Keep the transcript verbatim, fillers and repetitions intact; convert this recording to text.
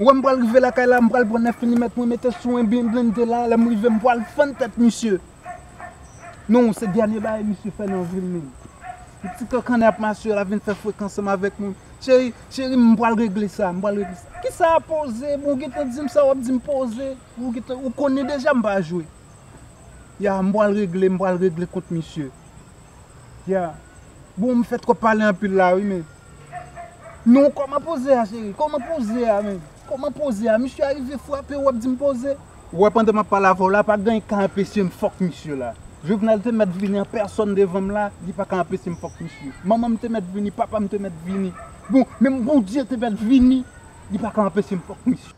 Ou wè m pral rive lakay la, m pral pran nèf milimèt mwen mete sou yon bin blende la, lè m rive m pral fann tèt misye. Non, se dènye bagay misye fè nan vi l menm. Yon ti kankann ap mache, l ap vin fè frekans ansanm avèk mwen. Cheri, cheri, m pral regle sa, m pral regle sa. Kisa a poze? Bon, ou gentan di m sa, w ap di m poze. Ou gentan, ou konnen deja m pa jwe. Ya, m pral regle, m pral regle kont misye. Ya. Bon, m fè twòp pale anpil la, wi, men. Non, kòman poze a, cheri? Kòman poze a, men? Kòman poze a? Misye a rive frape, w ap di m poze? Ou wè, pandan m ap pale avè w la, pa gen anyen k ka anpeche m fòk misye la. Jovenel te mèt vini an pèsòn devan m la, li pa ka anpeche m fòk misye. Manman m te mèt vini, papa m te mèt vini. Bon, menm Bondye te mèt vini, li pa ka anpeche m fòk misye.